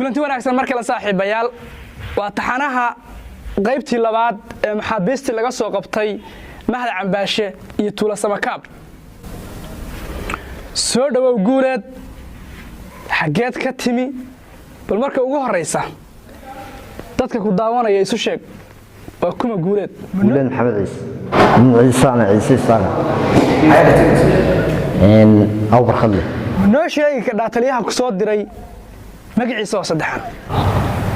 Kulanti wanaagsan mar kale, saaxiibayaal. Waa taxanaha qaybtii labaad ee maxaabiistii laga soo qabtay Mahad Cambaashe iyo Tuula Samakaab. Soo dhowow Guuleed, xaggeed ka timi? Bal marka ugu horraysa dadka ku daawanaya isu sheeg, waa kuma Guuleed? Guuleed Maxamed Ciise, Ciisaana Ciise Isaaga aw barkadle. Noo sheegi kadhaa taliyaha ku soo diray magaciisa oo saddexan?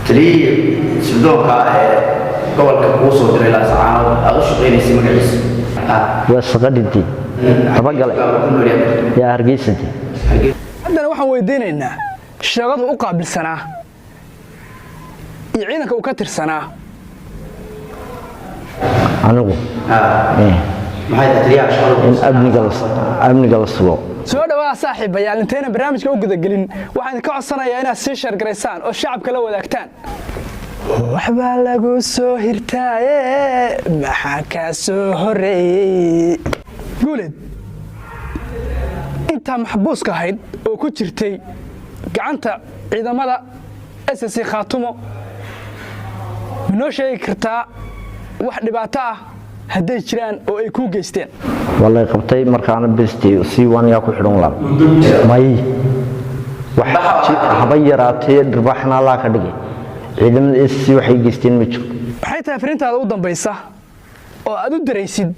Taliyihii sirdoonka ee gobolka kuu soo diray Laascaanood aad u shaqaynaysay magaciisa? Waa shaqadhintii dabagale yaa Hargeysanti. Haddana waxaan weydiinaynaa shaqadu u qaabilsanaa iyo ciidanka uu ka tirsanaa. Anigu Maxay tahay taliyaha shaqada? In amniga la sugo. Soo dhawaa saaxiibayaal. Intayna barnaamijka u gudagelin, waxaan idinka codsanayaa inaad sii share garaysaan oo shacabka la wadaagtaan. Waxbaa lagu soo hirtaaye, maxaa kaa soo horeeyey? Guuleed, intaa maxbuuska ahayd oo ku jirtay gacanta ciidamada SSC Khaatumo, ma noo sheegi kartaa wax dhibaato ah hadday jiraan oo ay kuu geysteen? Waa lay qabtay markaana besti si wanigaa ku xidhan walaal. May, wax haba yaraatee dhirbaaxna Allaa ka dhigay. Ciidamada SC waxay geysteen ma jiro. Maxay tahay fariintaada u dambaysa oo aad u diraysid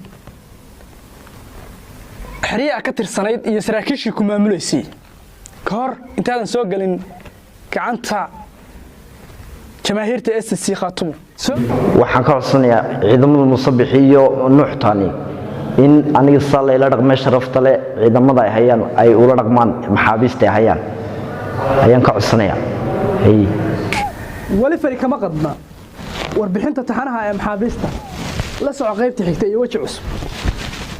xeryaha ka tirsanayd iyo saraakiishii ku maamulaysay ka hor intaadan soo gelin gacanta jamaahiirta SSC Khaatumo? Waxaan ka codsanayaa ciidamada Musabixi iyo Nuux Taani in aniga saa layla dhaqmee sharafta leh ciidamada ay hayaan ay ula dhaqmaan maxaabiista ay hayaan ayaan ka codsanayaa. Weli fari kama qadna warbixinta taxanaha ee maxaabiista. La soco qaybta xigta iyo weji cusub.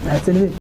Mahadsanidin.